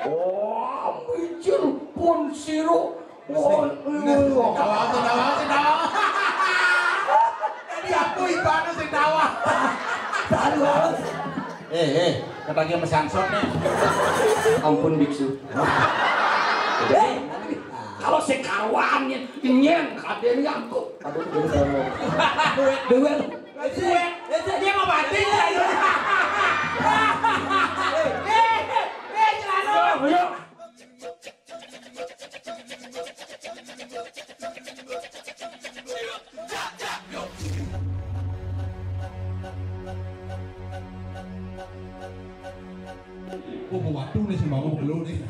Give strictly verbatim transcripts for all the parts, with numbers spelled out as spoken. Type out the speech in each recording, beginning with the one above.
Oh, mijil pun sira. Wah, sing tawa, sing tawa, sing tawa. Jadi aku ibane sing tawa. Tahu, Bos. Eh, eh, katanya mesansot nih. Ampun, biksu. Eh, kalau sing karuan nyen, nyen, kadene aku. Aduh, ini kamu. Duel. Dia mau mati, ya? Eh, eh, eh, celana. Ayo. Oh, waktu nih sing mau belum nih.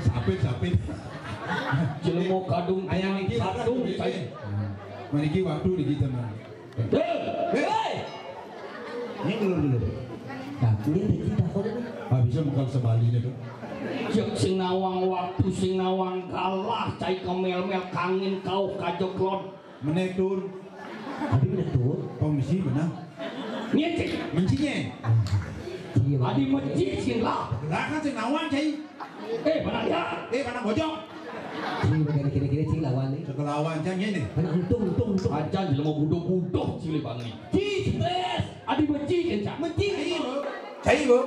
Sapit, sapit. Jelema kadung ayang iki kadung iki. Mriki waktu niki, teman. Hei! Ini dulu, dulu. Nah, ini Riki takon ini. Ah, bisa mengkal sebalinya tuh. Cek sing nawang waktu, sing nawang kalah, cai kemel-mel, kangin, kauh, kajeklon. Menetun. Tadi menetun. Komisi menang. Ngecek. Mencinya. Iya, Adi Bang. Meci sing lah. Lah kan sing nawang, cai. Eh, mana ya? Eh, mana bojong? Cing, begini, gini, gini, cing, lawan nih. Cek lawan, cang, ini. Mana untung, untung, untung. Acan jelema buduh-buduh, cili bangi. Ci, stres. Adi benci, kencang. Benci. Cai, Bu. Cai, Bu.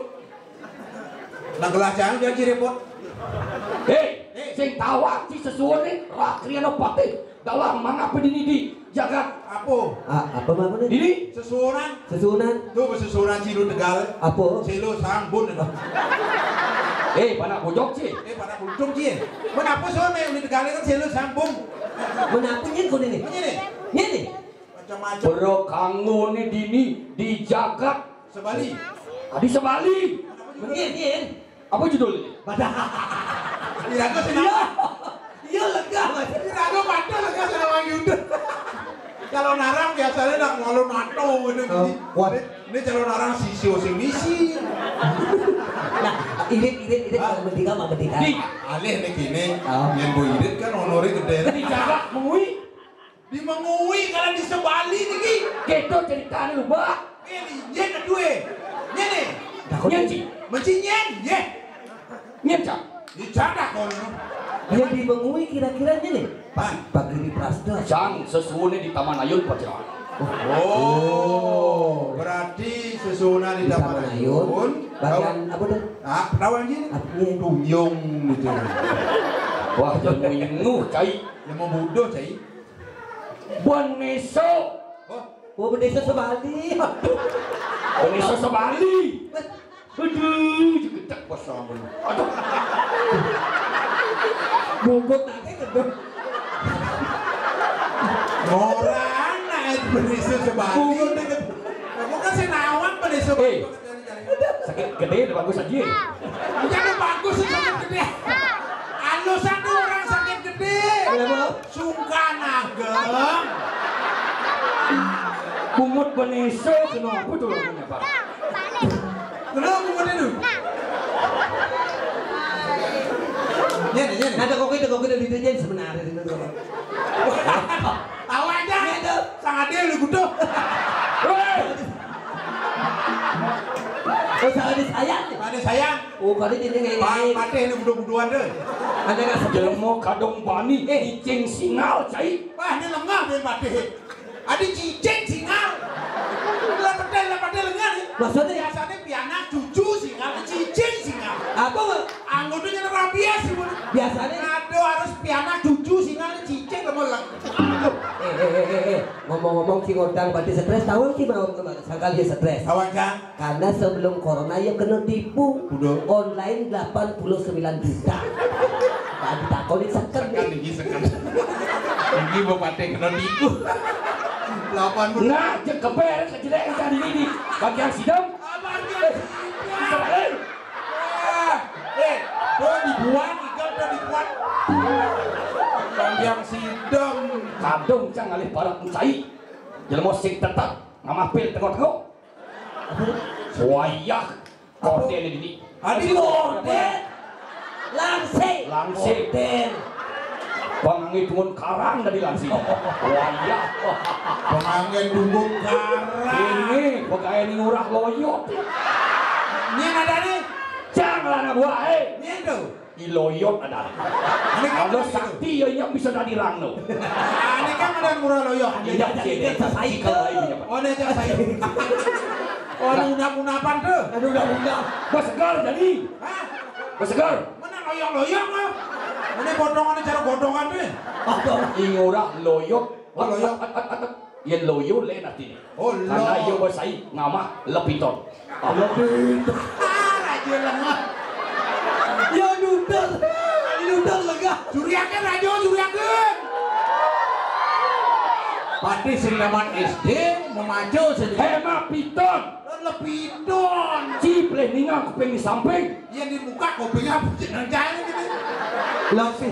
Nah, gelah cang, janji repot. Hei, hei. Sing tawang, ci sesuwun nih, Rakriana Patih. Dalang mangapa dini di jagat apa? Ah, apa mangkane? Dini? Sesuwunan. Sesuwunan. Tuh, sesuwunan cilu Tegal. Apa? Selo sambun. Eh, panak bojok, ci. Eh, panak buntung, ci. Menapa soal main di Tegal kan selo sambung? Menapa nyen kau ini? Apa ini? Nyen nih? Macam-macam. Bro, kanggo nih dini di jagat. Sebali. Tadi sebali. Nyen, nyen. Apa judulnya? Pada. Iraga sing iya. Iya, lega, Mas. Iraga pada lega sama Yuda. Kalau narang biasanya nak malu mato gitu. Oh, wah. Ini, ini calon narang sisio sing misi. Nah, irit, irit, irit, ah. Mang Mendika, Mang Mendika. Di alih nih kini, oh. Yang bu irit kan honore gede. Di jarak mengui. Di mengui kalau di sebali niki. Gitu ceritanya lu, Mbak. Eh, di yen kedua. Yen nih. Takut nyen, ci. Mesti nyen, ye. Nyen, Cak. Di Cak dah kono. Yang di mengui kira-kira nyen nih. Pan. Pagi di Prasda. Cang, sesuwune di Taman Ayun, Pak Cak. Oh, berarti sesuwune di Taman Ayun. Bagian apa tuh? Ah, perawan gini. Apa nih? Tuyung gitu. Wah, jangan mau inguh, cai. Yang mau bodoh, cai. Bendesa. Oh. Oh, bendesa sebali. Aduh. Bendesa sebali. Aduh, jegetek bos sama. Aduh. Bungkut nanti gedhe. Ora ana bendesa sebali. Bungkut nanti gedhe. Aku kan sing nawang bendesa sebali. Eh. Sakit gede udah bagus aja. Jadi bagus sih sakit gede. Alusan tuh orang sakit gede. Kenapa? Sungkan ageng. Bungut beneso kenapa tuh lagunya, Pak? Kenapa bungut itu? Iya, iya. Ada kok itu, kok itu di sebenarnya itu. Tahu aja. Iya, tuh. Sangat dia lu gudoh. Hei! Oh, salah di saya nih. Mana saya? Oh, kali ini kayak Pak ini. Patih ini buduh-buduhan deh. Ada nggak sebelah? Jelema kadung bani, eh, cicing singal, cai. Wah, ini lengah nih Patih. Ada cicing singal. Lah Patih, lah Patih lengah nih. Maksudnya? Biasanya pianak cucu singal, cicing singal. Apa, Pak? Anggotanya rabies sih, Bu. Biasanya? Aduh, harus pianak cucu singal, cicing, kamu leng. Eh, eh, eh, eh, eh. Ngomong-ngomong, Ki Ngondang berarti stres. Tahu Ki mau kemana? Sangkal dia stres. Tahu, Cang? Karena sebelum corona ya kena tipu. Udah. Online delapan puluh sembilan juta. Tadi takoni seket. Kan nih. Iki seket. Iki bupati kena tipu. Delapan puluh. Nah, cek keber, kejelek, tadi ini. Bagian sidang. Apa dia? Eh, Israel. Eh, eh, tuh dibuat, ikan tuh dibuat. Bagian sidang. Kadung cang alih parak mencai. Jelema sing tetap ngamapil tengok-tengok. Wayah. Apa? Korden ini. Adi korden. Langsing. Langsing. Korden. Pangangge tungun karang tadi langsing. Wayah. Pangangge tungun karang. Ini pegawai ini ngurah loyot. Ini ada nih. Jangan anak buah, eh. Ini tuh. Iloyot ada. Ini kan ada sakti ya, yang bisa dadi rangno. Ini kan ada murah loyot. Tidak, tidak, tidak, saya. Oh, ini aja saya. Oh, ada undang-undangan tuh. Ada undang-undang. Bos segar jadi. Hah? Bos segar. Mana loyot-loyot mah? Ini potongan cara godongan nih. Ingura loyot. Oh, loyot. Yén loyo lén artiné. Oh, lo. Karena yo bos ai ngamah lepiton. Lepiton. Raja lengah. Ya dutel. Dutel lega. Suriakeun raja, suriakeun. Pati sing zaman S D memaco sedikit. Hema piton. Lepiton. Cip leh ningal kuping di samping. Yang dibuka kupingnya apa sih? Nang jalan gitu. Lah sih.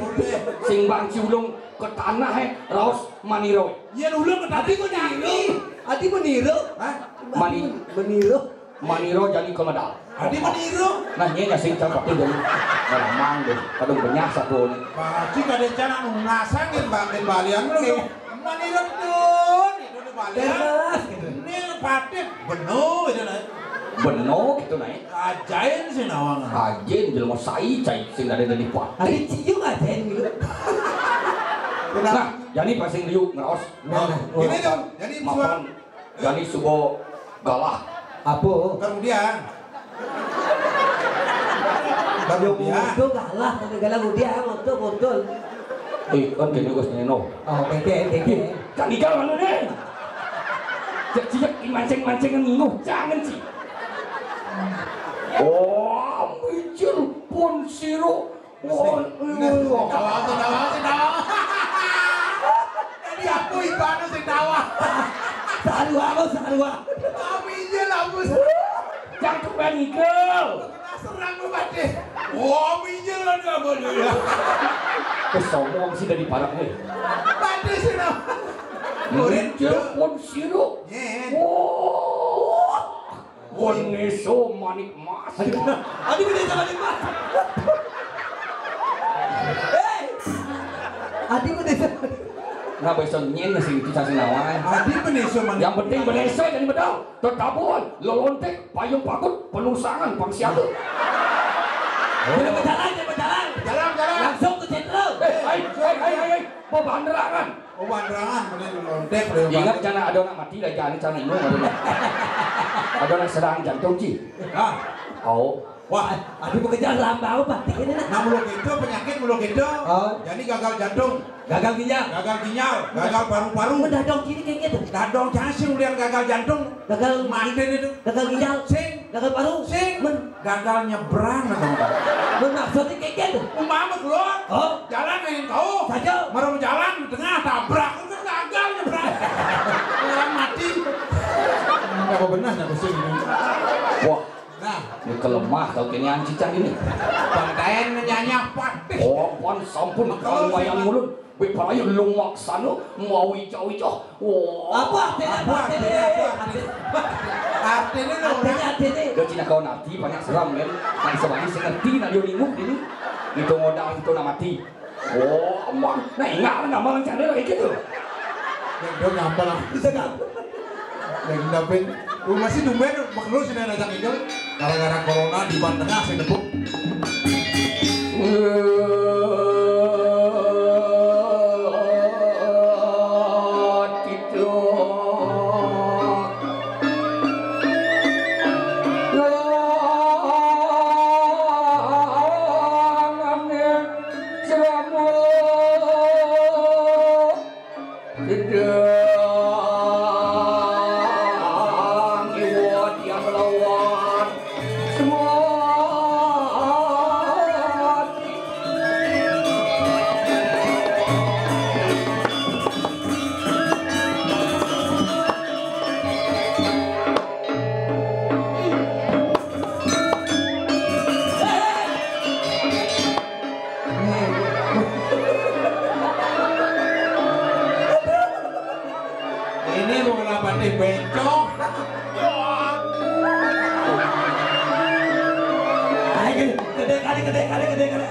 Sing bang ciulung ke tanah, eh, raos maniro. Iya, dulu ke tadi gua nyari. Adi meniro. Hah? Mani- Meniro. Maniro jadi kemedal. Adi meniro. Nah, nyé nyasing cang kapil dulu. Ngelamang deh. Kadung benyah satu. Pasti kada cara nunasang yang bangkit balian lu. Oke. Maniro tuh, itu di balian. Terus gitu. Ini patit, benuh itu naik. Benuh gitu naik. Ajain sih nawang. Ajain jelema sai cai sing ada di patit. Adi cium ajain gitu. Nah, jadi pasing liu ngeraos. Nah, nah. Ini tuh, jadi mapan. Jadi subo galah. Apa? Kemudian. Yo, kemudian. Mutu galah, tapi galah kemudian, mutu, mutu. Eh, kan kene Gus Neno. Oh, beda, beda. Kan igal mana nih? Cek cek mancing-mancing nginguh, jangan sih. Oh, mijil pun siro. Wah, wah. Tawa, tawa, tawa. Jadi aku ibana sing tawa. Sarua, aku sarua. Kami aja lah, Bos. Cangkepan ikel. Kena serang lu, Pak, deh. Wah, minjil ada apa dulu ya? Kesomong sih dari parak nih. Pak, deh, sih, nah. Murid, murid, pun siru. Yen. Wah. Woneso manik mas. Adi, adi beneso manik mas. Hei. Adi beneso. Nah, beso nyen sing itu sasi nawai. Adi beneso manik. Yang penting beneso jadi bedal. Tetabuhan, lolontek, payung pakut, penusangan, pangsiaga. Jangan berjalan, jangan berjalan. Jalan, jalan. Langsung ke sentral. Eh, ai, ai, ai, ai, ai. Pebanderangan. Oh, banderangan, mending lontek, lontek. Ingat, jangan ada anak mati, dah, jangan, jangan ingat, ada anak. Ada anak serangan jantung, Ci. Ah. Oh. Wah, aduh, bekerja lambau, Pak. Ini, nah. Nah, mulu gitu, penyakit mulu gitu. Oh. Jadi gagal jantung. Gagal ginjal. Gagal ginjal, gagal paru-paru. Mendadak gini kayak gitu. Dadong jangan sih ulian gagal jantung. Gagal mati itu. Gagal ginjal. Sing. Gagal paru. Sing. Men. Gagal nyebrang atau enggak? Men maksudnya kayak gitu. Umpama keluar. Oh. Jalan yang tahu. Saja. Merem jalan di tengah tabrak. Itu kan gagal nyebrang. Orang mati. Apa benar nggak sih ini? Wah. Nah. Ini kelemah kalau kini anjicang ini. Pantayan nyanyi apa? Oh, pan sampun kalau wayang mulut. Wih, para ayo lumaksana mau ijo-ijo. Wah. Apa artinya? Apa artinya? Apa artinya? Artinya, artinya. Udah Cina kau nanti banyak seram, men. Kan sebagi sing ngerti, nah, dia linguk ini. Itu modal, itu nama mati. Oh, aman. Nah, ingat nama rencana lagi gitu. Yang dia ngapa lah? Bisa ngapa? Yang dapet. Lu masih tumben, makhluk sini ada yang itu. Gara-gara corona di Ban Tengah sih tepuk. Gedang iwa tiang lawan semua. Ini mau ngelapati bencong. Ayo, gede kali, gede kali, gede kali.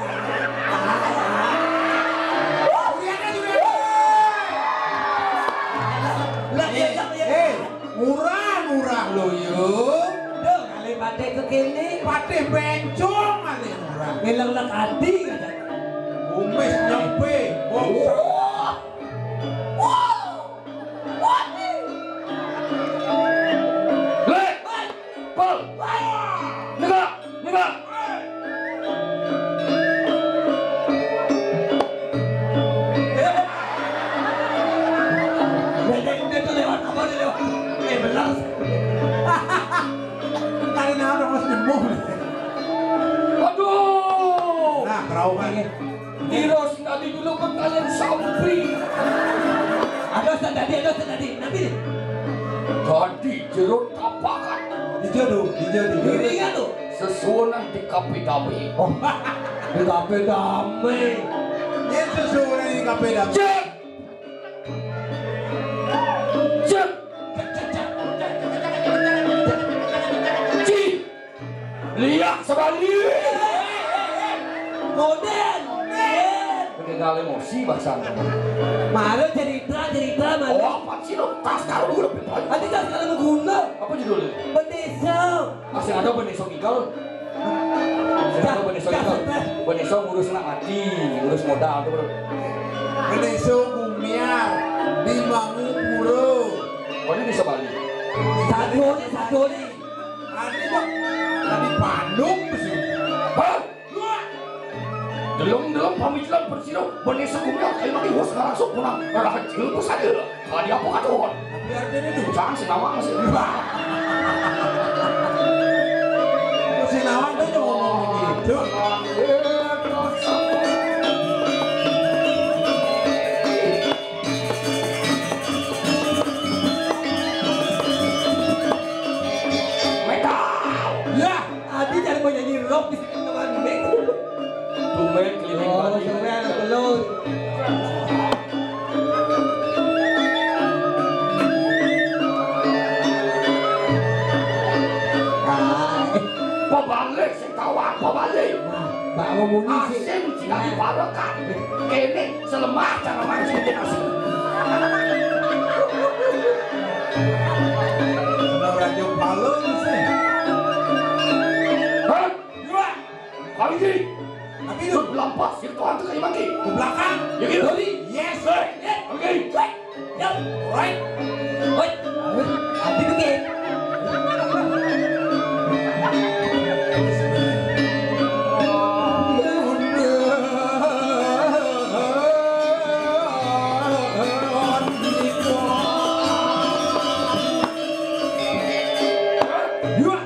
Lah, iya, iya, iya. Eh, murah, murah lo, yuk. Tuh, kali empat. Ada ke kene. Patih bencong ale orang. Ngelak-lak ati kata. Kumis nyampe. Bongsa. Wah. Wah. Wah. Lek. Pal. Wah. Negak. Negak. Dia, dia, dia tuh lewat apa nih, lewat? Eh, belas. Karena ada mas nyembuh. Aduh. Nah, keraupan. Iya. Kira sing tadi dulu pertanyaan sampi. Ada Ustaz tadi, ada Ustaz tadi. Nabi nih. Tadi jero tapakan. Dijo tuh, dijo, dijo. Ini kan tuh. Sesuunan di kafe dame. Oh, di kafe dame. Ini sesuunan di kafe dame. Cek. Cek. Ci. Liak sebalik. Goden. Ketinggal emosi bahasa. Malu cerita, cerita, malu. Oh, apa sih lo? Tas kalau udah bertanya. Nanti tas kalau guna. Apa judulnya? Bendesa. Masih ada bendesa gigal. Masih ada bendesa gigal. Bendesa ngurus anak mati, ngurus modal tuh, bro. Bendesa gumiar di Mangupuro. Oh, ini bisa balik. Satu nih, satu nih. Ada dong. Tadi Bandung sih. Hah? Deleng-deleng pamikiran bersiro, bani segumnya kayak lagi bos ngarasuk pulang. Raja itu saja. Tadi apa kata orang? Tapi artinya itu. Jangan sih nawang sih. Wah. Si nawang tuh cuma ngomong gitu. Metal. Ya, Adi cari penyanyi rock di sini teman. Tumben keliling. Oh, Bali. Tumben, belum. Ah, eh. Pabalik. Kawan pabalik. Wah, Mbak ngomongnya sih. Asing jika diparekan. Kene selemah cara mancing di asing. Sudah raja palu sih. Hah? Dua. Kali ini. Tapi itu. Lampas, itu hantu kayu mangki. Ke belakang. Ya gitu. Sorry. Yes. Hey. Yes. Oke. Yap, right. Wait. Abis itu ke. Dua.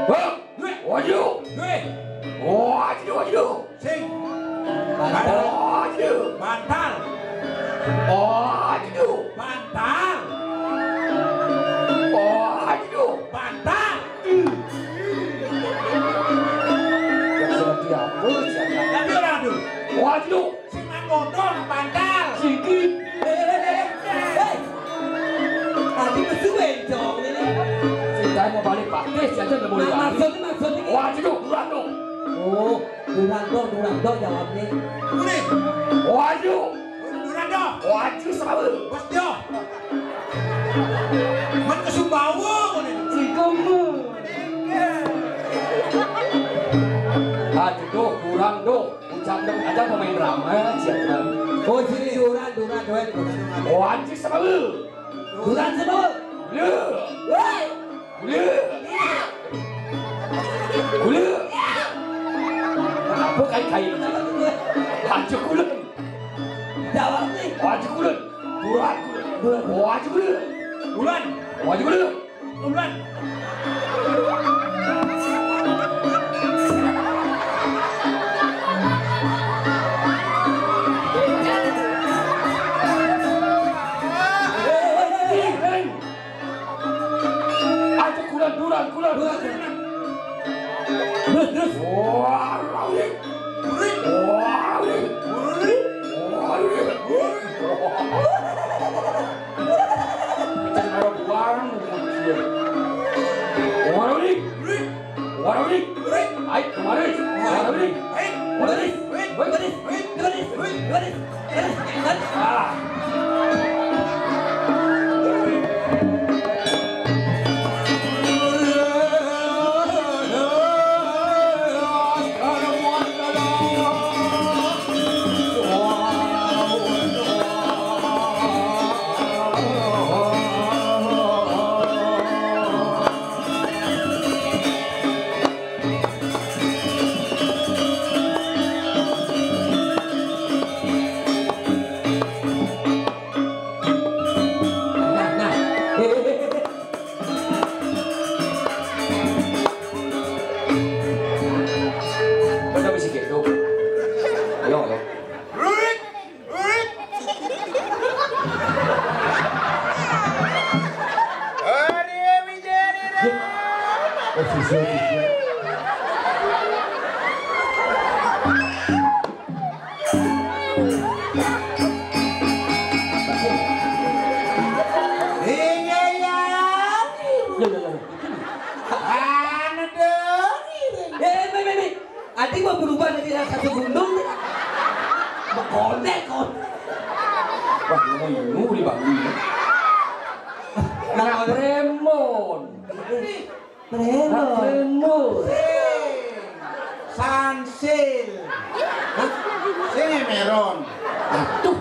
Wah. Waju. Waju, waju. Sing. Bantal. Waju. Bantal. Waju. Bantal. Waju. Bantal. Yang seperti apa, siapa? Tapi orang tuh. Waju. Sing nang kono nang bantal. Siki. Eh, eh, eh, eh. Hei. Tadi mesu bencong ini. Sing mau balik pakai, siapa yang mau balik? Maksudnya, maksudnya. Wah, itu kurang dong. Oh, kurang dong, kurang dong jawabnya. Ini. Wah, itu. Kurang dong. Wah, itu sama. Bos Dio. Man ke Sumbawa, ini. Singkong. Ah, itu kurang dong. Ucap dong, ada pemain drama, siapa? Oh, sini Duran, Duran, Duran, Duran. Oh, anjir, sama lu. Duran, sama lu. Lu. Woi. Lu. Lu. Kenapa kai-kai? Anjir, kulen. Jawab nih. Oh, anjir, kulen. Duran, kulen. Duran. Oh, anjir, kulen. Duran. Oh, anjir, kulen. Duluan. Aja kulan, duran, kulan. Duran, duran. Terus, terus. Wah, rawit. Wah, rawit. Wah, rawit. Cek karo buang, kucing. Waruri. Waruri. Ai, kemari. Waruri. Waruri. Waruri. Ah. Siswa-siswa. Iya, iya. Anu dong. Eh, eh, eh, eh. Adi mau berubah dari raksasa gunung nih. Mau konek, konek. Wah, ini mau di Bali. Nah, Remon. Premo. Premo. Sansil. Hah? Sing Meron. Aduh.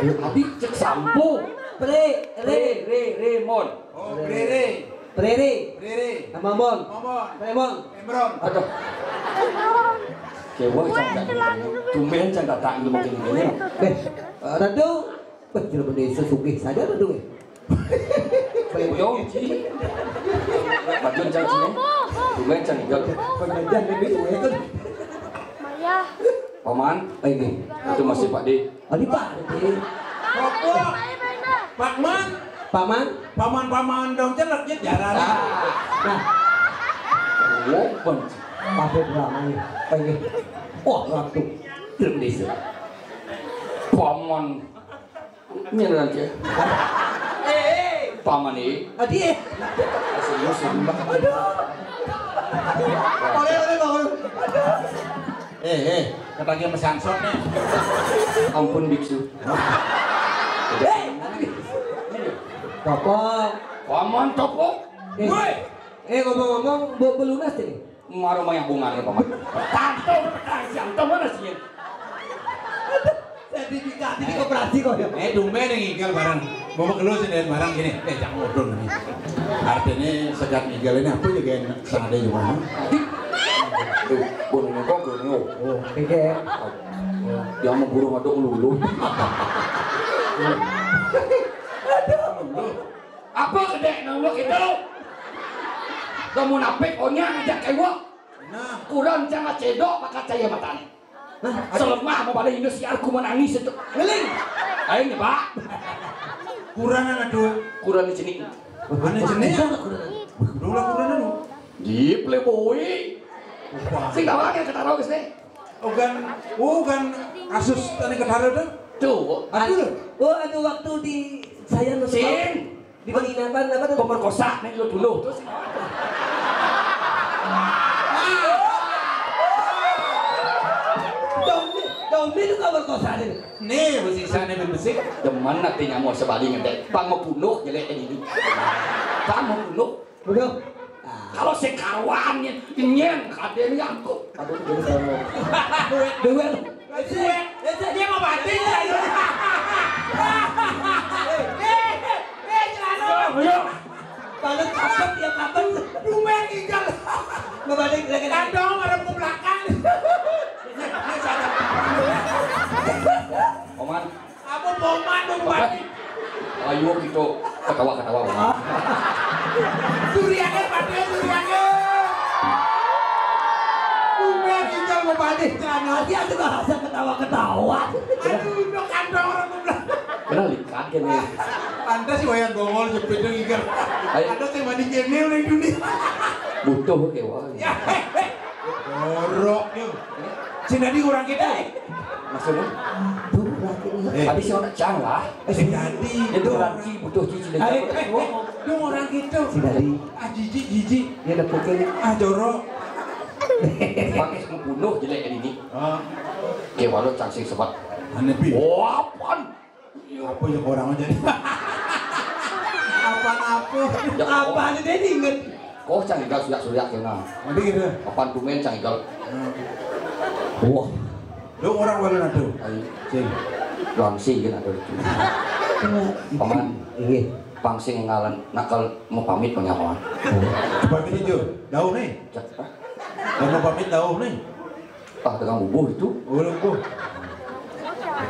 Ayo, Abi cek sampo. Pre, re, re, re, mon. Oh, Rere. Prere. Rere. Sama Mon. Momon. Premon. Emron. Aduh. Kewa cang. Tumben cang datang lu makin gini. Eh, Ratu. Wah, jelema desa sugih saja tuh, eh. Yo, Ji. Bajun cang sini. Tunggu cang igal. Pengajian ini, eh, kan. Paman, ini. Itu masih Pak De. Adi Pak De. Apa? Paman. Paman. Paman-paman dong, celek, ya, jarang. Ah. Nah. Wopen. Pak De ramai. Ini. Wah, waktu. Jelema desa. Paman. Ini nanti ya. Paman ini. Adi, eh. Serius ini. Boleh, boleh, boleh. Eh, eh, katanya Mas Samson nih. Ampun, biksu. Eh, Topok. Paman Topok. Eh. Woi. Eh, ngomong-ngomong, be-, belunas nih. Maro mayang bungane, Paman. Tantu, tantu, mana sih? Sertifikat ini koperasi kok ya. Eh, tumben yang igal barang. Bawa keluar sih dari barang gini. Eh, jangan odon ini. Artinya sekat igal ini apa juga yang sengaja juga, ha? Tuh, boneknya kok gini, oh. Oh, oke. Yang mau burung ada ululu. Apa gede nang lu gitu? Kamu napik onya ngajak kayak gua. Nah. Kurang jangan cedok maka cahaya matanya. Nah, selemah mau pada Indo siar ku menangis itu. Ngeling. Ayo nih, Pak. Kurang anak dua. Kurang di sini. Mana jenis? Udah lah kurang anu. Di Playboy. Wah. Sing tahu kan kata Rawis nih. Oh kan, oh kan kasus tadi ketara tuh. Tuh. Aduh. Oh, anu waktu di saya nonton Sing. Di penginapan apa tuh? Pemerkosa nih lu dulu. Terus Dombi, Dombi itu kabar kosa nih. Nih, besi sana besi. Demen nanti nyamuk sebali ngetek. Bang mau bunuh jelek ini. Bang mau bunuh. Bunuh. Kalau sekarwannya nyen kadene aku. Aduh, jadi kamu. Dewe. Dia mau mati. Eh, eh, celana. Ayo. Kalau takut ya kapan? Dumen igal. Mau balik lagi. Kandong orang ke belakang. Oman. Apa boman dong, Pak? Ayo gitu, ketawa-ketawa, Bang. Suriannya, Pak, dia Suriannya. Bukan kita mau balik sana. Dia tuh bahasa ketawa-ketawa. Aduh, udah kandang orang goblok. Kenal ikan kan ya? Pantas sih wayang gongol jepit tuh ikan. Ayo. Ada sih mandi kene udah dunia. Butuh kewa. Ya, heh, heh. Borok yo. Sing dadi orang kita. Maksudnya? Aduh, laki lu. Eh. Tapi si orang cang lah. Eh, sing dadi. Itu orang ki butuh cuci dan. Ayo, eh, eh, lu orang kita. Sing dadi. Ah, jijik, jijik. Dia ada pukul. Ah, jorok. Pakai bunuh jelek ini. Ah. Kayak walau cang sing sebat. Aneh pi. Wah, apaan? Apa yang orang aja? Apa-apa? Ya, apa ada dia inget? Kok cang igal suyak-suyak kena? Nanti gitu. Apaan tumen cang igal? Hmm. Wah. Lu orang mana tuh? Ayo. Sing. Doang sih kan ada itu. Paman. Iya. Pang sing ngalan nakal mau pamit punya paman. Coba ini jujur. Jauh nih. Cek. Mau pamit jauh nih. Ah, tukang bubuh itu. Oh, lungkuh.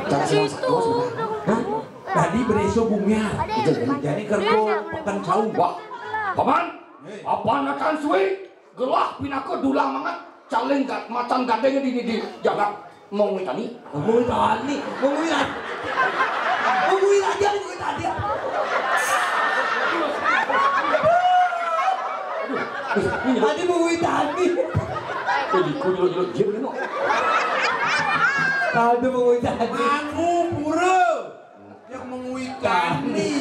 Cara senang satu sebenarnya. Hah? Tadi bereso bumiar. Iya, iya. Jadi kerto pakan saung. Wah, paman, eh, apa nakan suwe? Gelah pinaka dulang mangat. Caling gat-, macan gadengnya di, di, di jagat. Mau ngitani? Mau ngitani? Mau ngitani? Mau ngitani? Mau ngitani? Tadi mau tani. Eh, liku nyeluk-nyeluk jin, no. Aduh, mau tani. Anu, pura. Yang mengwitani.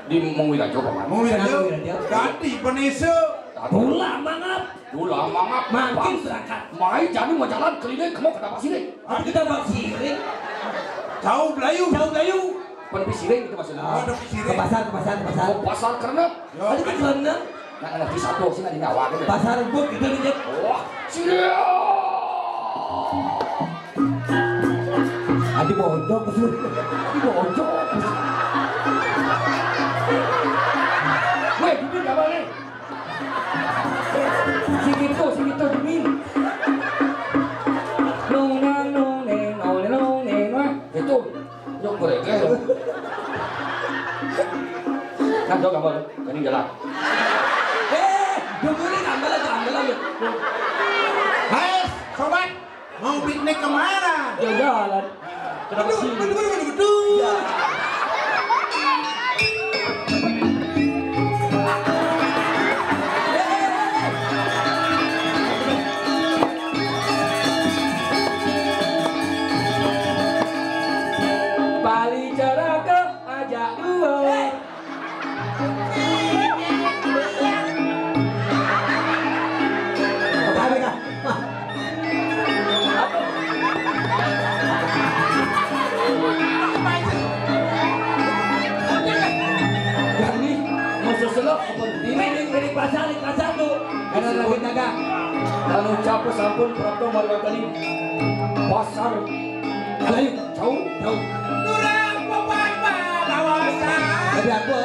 Di mengwirajo, Paman. Mengwirajo. Mengwirajo. Dadi penisa. Tulah mangap. Tulah mangap. Makin berangkat. Mai jani mau jalan keliling, kamu kenapa sini? Apa kita bak siring? Jauh belayu. Jauh belayu. Penepi siring itu maksudnya. Oh, penepi siring. Ke pasar, ke pasar, ke pasar. Oh, pasar karena. Yo, ada kan. Karena. Nah, nah, di satu sini ada nyawa kan. Pasar buk itu nih. Wah, siap. Adi bojok, Gus. Adi bojok, Gus. Weh, Judin, apa nih? Sing itu, sing itu, Judin. Nunang, nuneng, noneng, noneng, wah. Itu, nyok mereka. Nah, jok apa? Ini jalan. Eh, jumurnya gambaran, gambaran. Hai, sobat. Mau piknik kemana? Jalan-jalan. Kenapa sih? Betul, betul, betul, betul. Ya. Bali ceraka aja dua. Ini, ini, ini pasar, ini pasar tuh. Karena lagi dagang. Lalu capek sampun prapto marwatani pasar. Ayo, jauh, jauh. Turang papan palawasan. Tapi aku